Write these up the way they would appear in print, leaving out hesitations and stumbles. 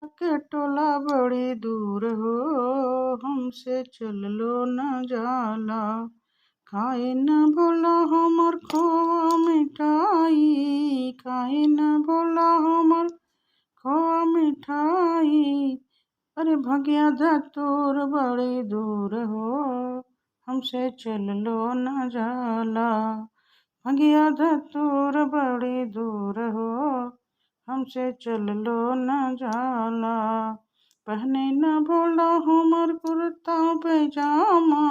के टोला बड़ी दूर हो, हमसे चललो न जाला। खाए न भोला हमर खोआ मिठाई, खाए न भोला हमर खोआ मिठाई। अरे भगिया धतूर बड़ी दूर हो, हमसे चललो न जाला। भगिया धतूर बड़ी दूर हो, हमसे चललो न जाला। पहने न भोला हमर कुर्ता पैजामा,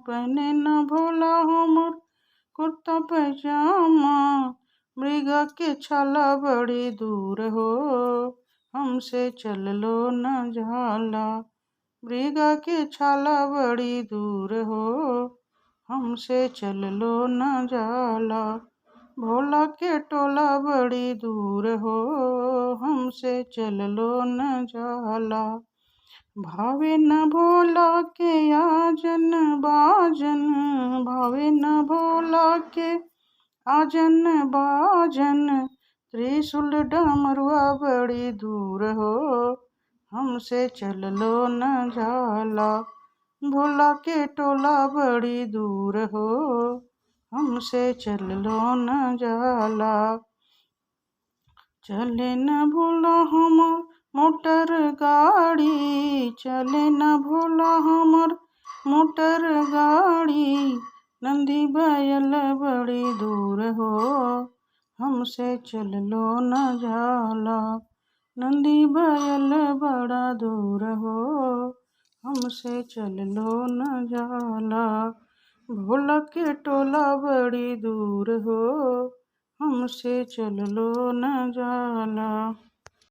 पहने न भोला हमर कुर्ता पैजामा। मृगा के छाला बड़ी दूर हो, हमसे चललो न जाला। मृगा के छाला बड़ी दूर हो, हमसे चललो न जाला। भोला के टोला बड़ी दूर हो, हमसे चललो न जाला। भावे न भोला के आजन बाजन, भावे न भोला के आजन बाजन। त्रिशूल डमरुआ बड़ी दूर हो, हमसे चललो न जाला। भोला के टोला बड़ी दूर हो, हमसे चललो न जाला। चले न भोला हमर मोटर गाड़ी, चले न भोला हमर मोटर गाड़ी। नंदी बैल बड़ी दूर हो, हमसे चललो न जाला। नंदी बैल बड़ा दूर हो, हमसे चललो न जाला। भोला के टोला बड़ी दूर हो, हमसे चललो न जाला।